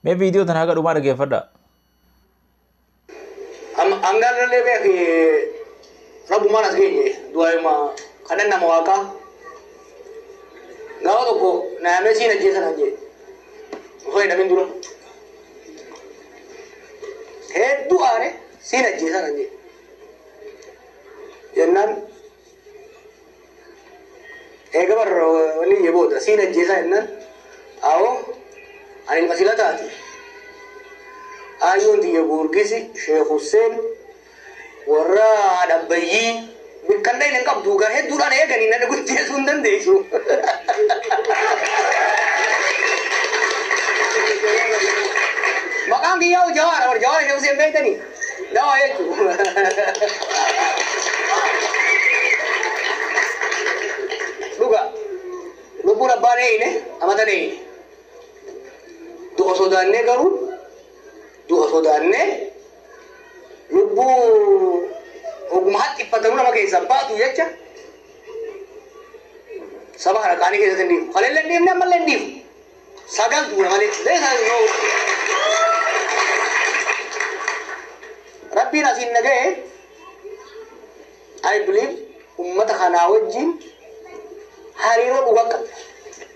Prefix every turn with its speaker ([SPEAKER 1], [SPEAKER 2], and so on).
[SPEAKER 1] Mee viidiyoo tana haga dhumaa dhaggeeffadhaa.
[SPEAKER 2] Hangaarrallee beeki rabbumaan as geenye du'aayuma kanan nama waaqaa gaafa tokko naamee siin ajjeesan an jee osoo hin dhamin dura hedduu aare siin ajjeesan an jee jennaan eega barra wanni jee booda siin ajjeesan jennaan awoo ani ilma sila taate Aayyoon tiyya Goorgisi Sheekh Husseen warra haadha abbayyii bikkan dhayne hin qabdu gara hedduudhaan eeganii na guddeessuu hin dandeessu. Maqaan kiyyaa Jawaara bar Jawaara Sheekh Husseen beektanii dawaa jechuudha. Dhuga lubbuun abbaan eeyine amata eeyine. Du'a sodaannee garuu du'a sodaannee lubbuu oguma haxxiffatanuu nama keessaa baatu jecha saba kana qaanii keessatti hin dhiifu. Kaleellee hin dhiifne ammallee hin dhiifu. Sagal duuna malee. Rabbiin asiin na ga'e I believe ummata kanaa wajjin hariiroo dhugaa qabna.